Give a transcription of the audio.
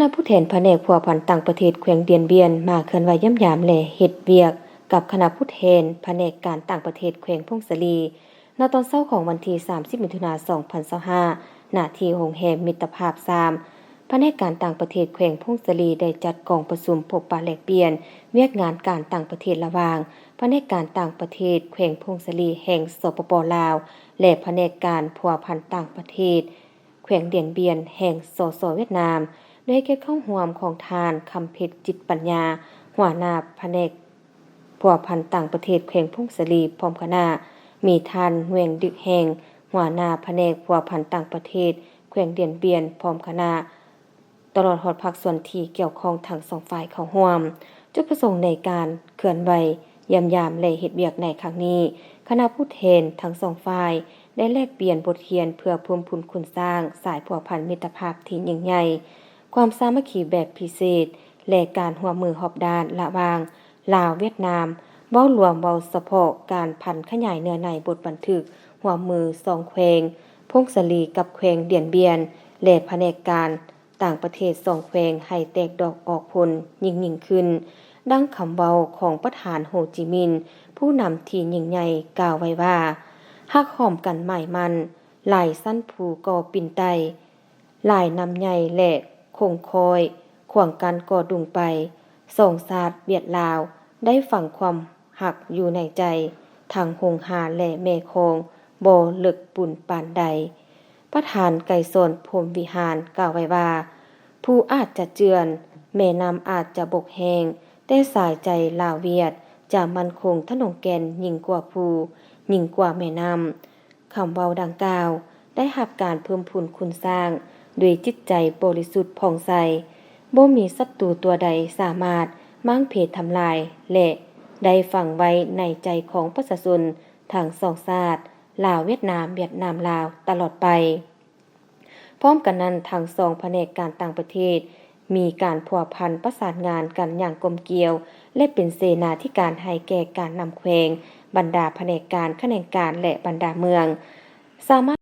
ະນະຜູ້ແທນພະແນກພົວພັນຕ່າງປະເທດແຂວງດຽນບຽນ ມາເຄື່ອນໄຫວຢ້ຽມຢາມ ແລະ ເຮັດວຽກກັບຄະນະຜູ້ແທນພະແນກການຕ່າງປະເທດແຂວງຜົ້ງສາລີ ໃນຕອນເຊົ້າຂອງວັນທີສາມສິບ ມິຖຸນາ ສອງພັນຊາວຫ້າ ນະທີ່ໂຮງແຮມມິດຕະພາບສາມ. ພະແນກການຕ່າງປະເທດແຂວງຜົ້ງສາລີ ໄດ້ຈັດກອງປະຊຸມພົບປະແລກປ່ຽນວຽກງານການຕ່າງປະເທດລະຫວ່າງພະແນກການຕ່າງປະເທດແຂວງຜົ້ງສາລີແຫ່ງ ສປປ ລາວ ແລະ ພະແນກການພົວພັນຕ່າງປະເທດແຂວງດຽນບຽນແຫ່ງ ສສ ຫວຽດນາມ, ໂດຍໃຫ້ກຽດເຂົ້າຮ່ວມຂອງທ່ານ ຄຳເພັດ ຈິດປັນຍາ ຫົວໜ້າພະແນກ ພົວພັນຕ່າງປະເທດແຂວງຜົ້ງສາລີ ພ້ອມຄະນະ, ມີທ່ານ ແຫວງ ດຶກແຮງ ຫົວໜ້າພະແນກພົວພັນຕ່າງປະເທດແຂວງດຽນບຽນ ພ້ອມຄະນະ, ຕະຫຼອດຮອດພາກສ່ວນທີ່ກ່ຽວຂ້ອງທັງສອງຝ່າຍເຂົ້າຮ່ວມ. ຈຸດປະສົງໃນການເຄື່ອນໄຫວຢ້ຽມຢາມ ແລະ ເຮັດວຽກໃນຄັ້ງນີ້, ຄະນະຜູ້ແທນທັງສອງຝ່າຍໄດ້ແລກປ່ຽນບົດຮຽນເພື່ອເພີ່ມພູນຄຸນສ້າງສາຍພົວພັນມິດຕະພາບທີ່ຍິ່ງໃຫຍ່, ຄວາມສາມັກຄີແບບພິເສດ ແລະ ການຮ່ວມມືຮອບດ້ານລະຫວ່າງ ລາວ-ຫວຽດນາມ, ເວົ້າລວມ, ເວົ້າສະເພາະການຜັນຂະຫຍາຍເນື້ອໃນບົດບັນທຶກຮ່ວມມືສອງແຂວງ ຜົ້ງສາລີກັບແຂວງດຽນບຽນ ແລະ ພະແນກການຕ່າງປະເທດສອງແຂວງໃຫ້ແຕກດອກອອກຜົນຍິ່ງໆຂຶ້ນ. ດັ່ງຄຳເວົ້າຂອງປະທານໂຮຈິມິນ, ຜູ້ນຳທີ່ຍິ່ງໃຫຍ່ ກ່າວໄວ້ວ່າ, ຮັກຫອມກັນໝາຍໝັ້ນ, ຫຼາຍຊັ້ນພູກໍປີນໄຕ່, ຫຼາຍນ້ຳໃຫຍ່ ແລະ ຂົງຄ້ອຍ ຂວາງກັນກໍດຸງໄປ. ສອງຊາດຫວຽດລາວ ໄດ້ຝັງຄວາມຮັກຢູ່ໃນໃຈ, ທັງຫົງຫາ ແລະ ແມ່ຂອງ ບໍ່ເລິກປຸນປານໃດ. ປະທານໄກສອນ ພົມວິຫານ ກ່າວໄວ້ວ່າ, ພູອາດຈະເຈື່ອນ, ແມ່ນ້ຳອາດຈະບົກແຫ້ງ, ແຕ່ສາຍໃຈລາວຫວຽດ ຈະໝັ້ນຄົງທະນົງແກ່ນຍິ່ງກວ່າພູ, ຍິ່ງກວ່າແມ່ນ້ຳ. ຄຳເວົ້າດັ່ງກ່າວ ໄດ້ຮັບການເພີ່ມພູນຄຸນສ້າງດ້ວຍຈິດໃຈບໍລິສຸດຜ່ອງໃສ, ບໍ່ມີສັດຕູຕົວໃດສາມາດມ້າງເພທຳລາຍ ແລະ ໄດ້ຝັງໄວ້ໃນໃຈຂອງປະຊາຊົນທັງສອງຊາດ ລາວ-ຫວຽດນາມ, ຫວຽດນາມ-ລາວ ຕະຫຼອດໄປ. ພ້ອມກັນນັ້ນ, ທັງສອງພະແນກການຕ່າງປະເທດ ມີການພົວພັນປະສານງານກັນຢ່າງກົມກຽວ ແລະ ເປັນເສນາທິການໃຫ້ແກ່ການນຳແຂວງ, ບັນດາພະແນກການ, ຂະແໜງການ ແລະ ບັນດາເມືອງ ສາມາດ